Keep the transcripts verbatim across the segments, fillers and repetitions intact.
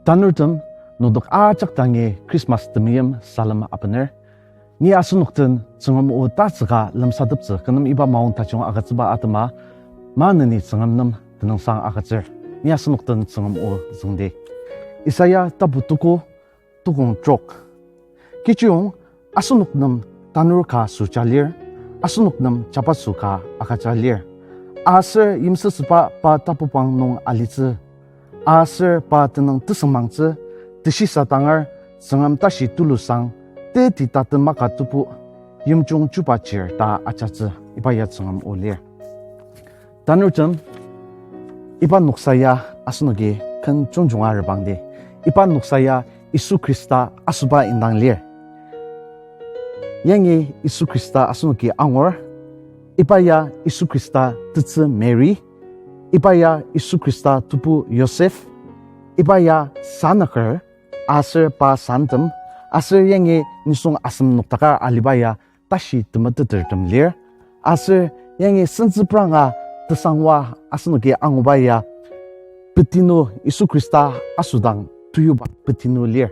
Tanurtem, nokdak ajak dangi Christmas temeim salem abener. Ni asenok den Tsüngrem o tatsüka lemsateptsü kü nem iba maong tajung agütsüba atema, maneni Tsüngrem nem tenüngsang agütsür. Ni asenok den Tsüngrem o züngdi. Isaiah tapu tuko, tukong trok. Kechiyong asenok nem tanur ka süja lir, asenok nem jabaso ka agüja lir. Aser yimsüsüba pa tapubang nung alitsü. Aser pa tenüng tesüngmangtsü, teshisadangr, Tsüngrem tashi tulusang, teti tatem maka tebu, yimjung chuba chir ta ajatsü, iba ya Tsüngrem o lir. Tanurtem, iba noksa ya asenoki ken jungjunga arubangdi. Iba noksa ya Yisu Khrista asoba indang lir. Yangi Yisu Khrista asenoki angur. Iba ya Yisu Khrista tetsü Mary. Iba ya Yisu Khrista tebu Joseph. Iba ya sanaker, aser pa santem, aser yangi nisung asem noktakar aliba ya tashi temetetertem lir. Aser yangi sentsüpranga tesangwa asenoki anguba ya petinu Yisu Khrista asodang teyuba petinu lir.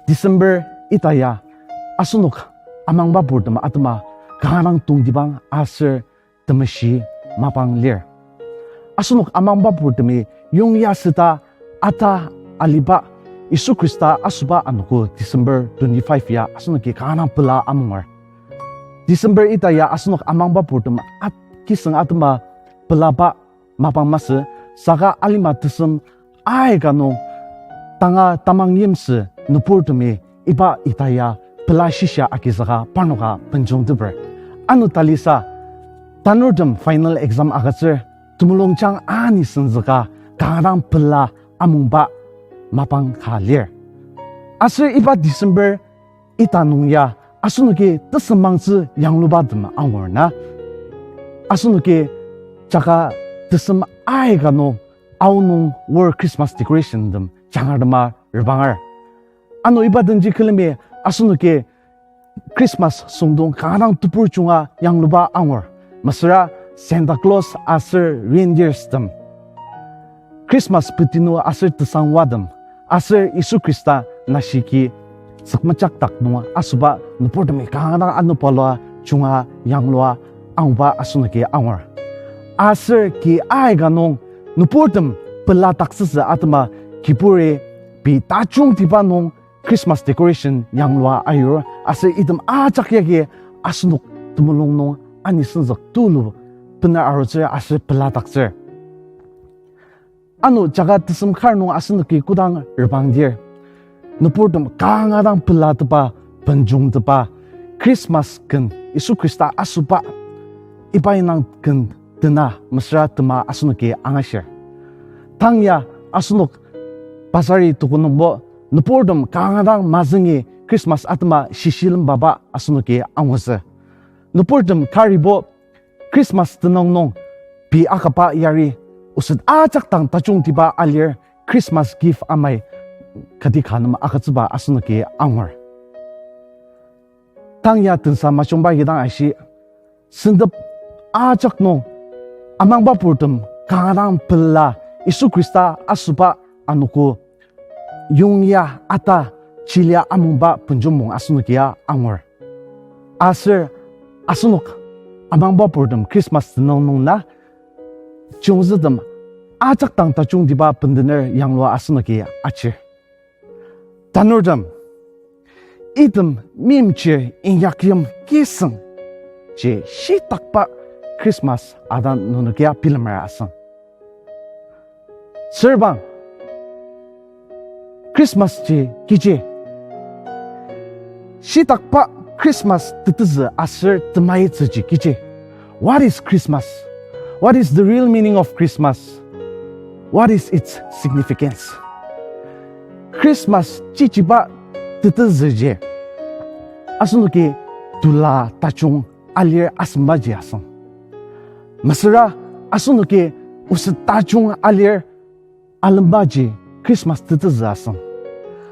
December ita ya asenok amangba purtem atema kanga dang tongtibang aser temeshi mapang lir. Asenok amangba purtemi yongya süta ata aliba Yisu Khrista asoba anogo December twenty-five ya asenoki kanga dang pela amunger. December ita ya asenok amangba purtem at-, kisüng atema pelaba mapang masü, saka alima tesem aika nung tanga tamang yimsü nüburtemi iba ita ya pela shisa agizüka parnoka benjongteper. Ano talisa, tanurtem final exam agütsür, temulungjang ani senzüka kanga dang pela amungba mapang ka lir. Aser iba December ita nung ya asenoki tesüngmangtsü yanglubatem angur na. Asenoki jaka tesem aika nung aonung wor Christmas decorationtem jangartema rebanger. Ano iba denji külemi asenoki Christmas süngdong kanga dang tebur junga yangluba angur. Mesüra Santa Claus aser reindeerstem, Christmas petinu aser tesangwatem, aser Yisu Khrista nashiki tsükmejak dak nung asoba nüburtemi kanga dang ano balua junga yanglua anguba asenoki angur. Aser ki aika nung nüburtem peladaktsütsü atema kiburi pei tajungtiba nung Christmas decoration yanglua ayur aser item ajak yagi asenok temulung nung ani senzük tulu bener arutsür aser peladaktsür. Ano jaka tesem kar nung asenoki kodang rebangdir, nüburtem kanga dang pelatepa, benjongtepa, Christmas ken Yisu Khrista asoba iba indang ken tena mesüra tema asenoki angashir. Tang ya asenok bazari tuko nungbo nüburtem kanga dang mazüngi Christmas atema shishilembaba asenoki angutsü. Nüburtem karibo Christmas tenüng nung pei akaba yari oset ajak dang tajungtiba alir Christmas gift amai kati ka nem agütsüba asenoki angur. Tang ya tensa majungba kidang ashi, sentep ajak nung amangba purtem kanga dang pela Yisu Khrista asoba anogo yongya ata chilia amungba benjongmung asenokia angur. Aser asenok amangba purtem Christmas tenüng nung na chiyungzütem ajak dang tajungtiba bendener yanglua asenoki achir. Tanurtem, item meimchir inyakyim kisüng ji shitakba Christmas ata nenokia bilemer asüng. Sürbang, Christmas ji kechi? Shitakba Christmas tetezü aser temaitsüji kechi? What is Christmas? What is the real meaning of Christmas? What is its significance? Christmas chichiba tetezüji asenoki tula tajung alir asembaji asüng. Mesüra asenoki oset tajung alir alembaji Christmas tetezü asüng.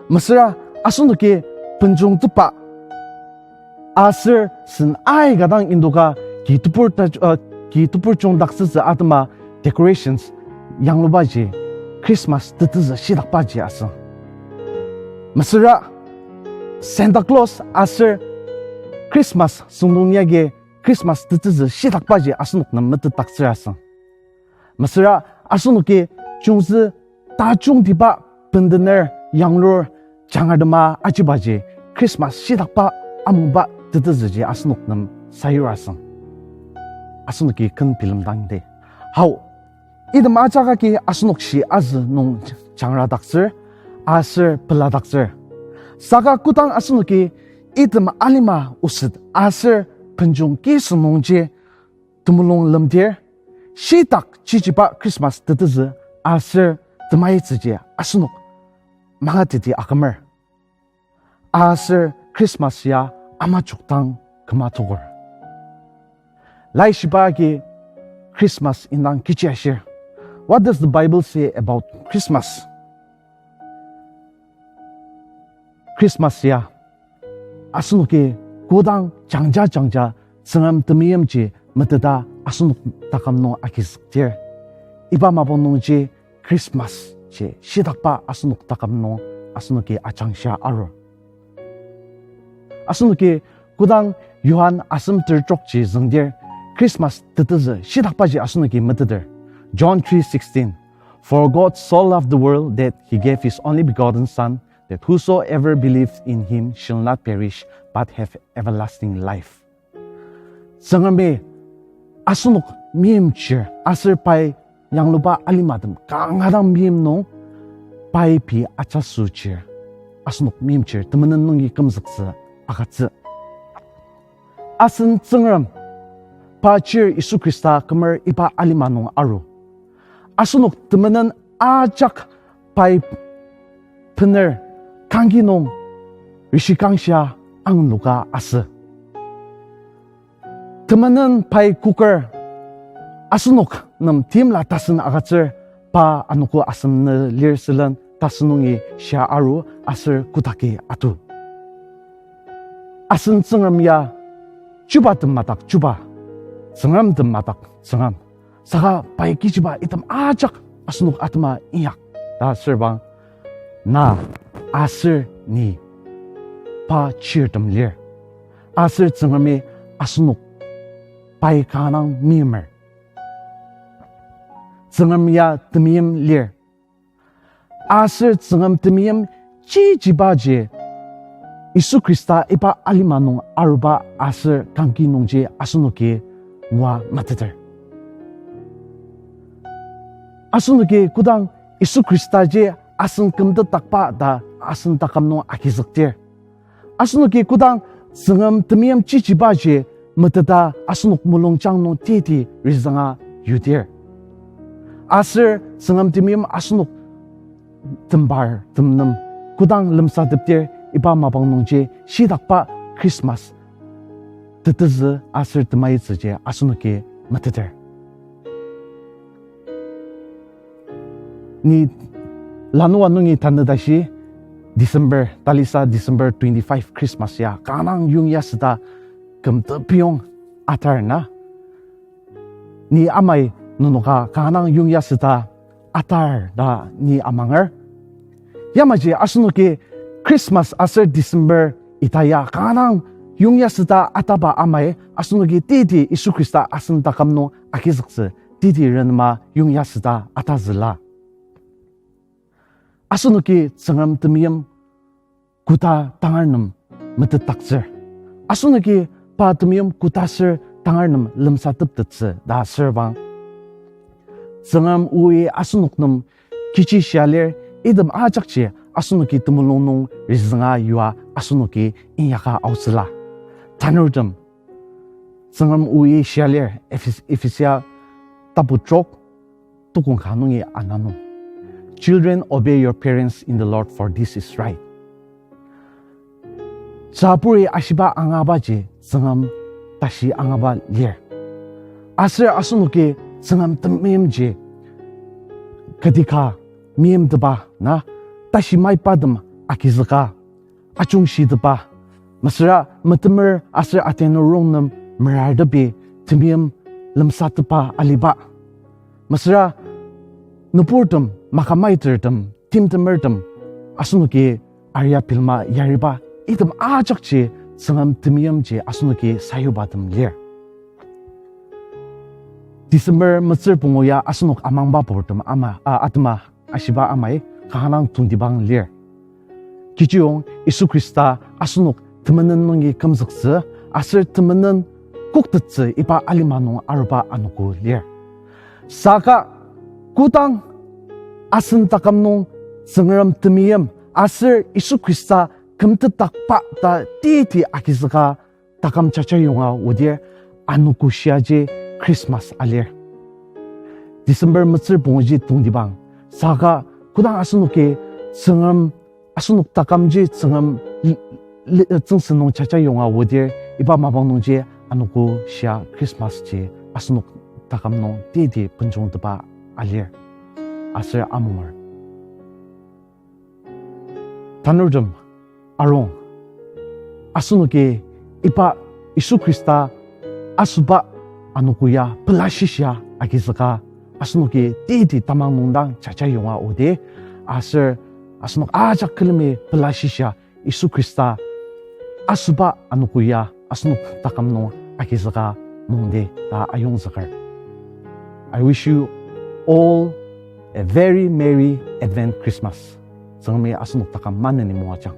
Mesüra asenoki benjongtepa aser sen aika dang indoka ki tebur ta-, uh, ki tebur jungdaktsütsü atema decorations yanglubaji Christmas tetezü shitakbaji asü. Mesüra Santa Claus aser Christmas süngdong yagi Christmas tetezü shitakbaji asenok nem metetdaktsür asü. Mesüra asenoki chungzü tajungtiba bendener yanglur jangatema ajibaji Christmas shitakba amungba tetezüji asenok nem sayur asü. Asenoki ken bilemdangdi. Hao, item ajak agi asenok shi azü nung jangradaktsür aser peladaktsür. Saka kodang asenoki item alima oset aser benjong kisü nungji temulung lemdir, shitak chichiba Christmas tetezü aser temaitsüji asenok mangateti akümer. Aser Christmas ya amajok dang küma tokur. Laishiba agi Christmas indang kechi ashir. What does the Bible say about Christmas? Christmas ya asenoki kodang jangja jangja Tsüngrem temeimji meteta asenok taküm nung agizükdir, iba mapang nungji Christmas ji shitakba asenok taküm nung asenoki ajangshia arur. Asenoki kodang Johan asem tertrokji züngdir Christmas tetezü shitakbaji asenoki meteter. John three sixteen, For God so loved the world that he gave his only begotten Son, that whosoever believes in him shall not perish but have everlasting life. Tsüngremi asenok meimchir aser pai yangluba alimatem kanga dang meim nung pai pei ajaso chir asenok meimchir temenen nungi kümzüktsü agütsü. Asen Tsüngrem, pa chir Yisu Khrista kümer iba alima nung aru. Asenok temenen ajak pai bener kangki nung rishikangshia angloka asü. Temenen pai koker asenok nem timla tasen agütsür, pa anogo asem nü lir sülen tasen nungi shia aru aser kotaki atu. Asen Tsüngrem ya chubatem madak chuba, Tsüngremtem madak Tsüngrem. Saka pai kechiba item ajak asenok atema inyak ta asürbang, na aser ni pa chirtem lir. Aser Tsüngremi asenok pai kanga dang meimer. Tsüngrem ya temeim lir. Aser Tsüngrem temeim chichibaji Yisu Khrista iba alima nung aruba aser kangki nungji asenoki ngua meteter. Asenoki kodang Yisu Khristaji asen kümtetdakba ta asen taküm nung agizükdir, asenoki kodang Tsüngrem temeim chichibaji meteta asenok mulungjang nung teti rizünga yudir, aser Tsüngrem temeim asenok tembar temnem kodang lemsatepdir, iba mapang nungji shitakba Christmas tetezü aser temaitsüji asenoki meteter. Ni lanua nungi tanü tashi December, talisa December twenty-five Christmas ya kanga dang yongya süta kümtepiyong atar na. Ni amai nenoka kanga dang yongya süta atar ta ni amanger. Yamaji asenoki Christmas aser December ita ya kanga dang yongya süta ataba amai asenoki teti Yisu Khrista asen taküm nung agizüktsü teti renema yongya süta atazüla. Asenoki Tsüngrem temeim koda tangar nem metetdaktsür. Asenoki pa temeim koda ser tangar nem lemsateptettsü ta asürbang, Tsüngrem oi asenok nem kechi shia lir, item ajakji asenoki temulung nung rizünga yua asenoki inyaka aotsüla. Tanurtem, Tsüngrem oi shia lir, Ephes-, Ephesia tapu trok, tukong ka nungi ana nung, Children, obey your parents in the Lord, for this is right. Tsüburi ashiba angabaji Tsüngrem tashi angaba lir. Aser asenoki Tsüngrem temeimji kati ka meimtepa na, tashi maibatem agizüka, ajungshitepa, mesüra metemer aser atenurong nem merartepi temeim lemsatepa aliba, mesüra Nüburtem, makamaitertem, timtemertem, asenoki aria bilema yariba item ajakji Tsüngrem temeimji asenoki sayubatem lir. December metsür pungu ya asenok amangba purtem ama, a, atema ashiba amai kanga dang tongtibang lir. Kechiyong Yisu Khrista asenok temenen nungi kümzüktsü aser temenen koktettsü iba alima nung aruba anogo lir. Saka kodang asen taküm nung Tsüngrem temeim aser Yisu Khrista kümtetdakba ta teti agizüka taküm jaja yonga odir anogo shiaji Christmas alir. December metsür punguji tongtibang, saka kodang asenoki Tsüngrem, asenok takümji Tsüngrem li-, li-, tsüngsü nung jaja yonga odir iba mapang nungji anogo shia Christmas ji asenok taküm nung teti benjongteba alir. Aser amunger. Tanurtem arung, asenoki iba Yisu Khrista asüba anogo ya pelashishia agizüka, asenoki teti tamang nung dang jaja yonga odi, aser asenok ajak külemi pelashishia Yisu Khrista asüba anogo ya asenok taküm nung agizüka mungdi ta ayongzüker. I wish you all a very merry Advent Christmas. Tsüngremi asenok taküm maneni moajang.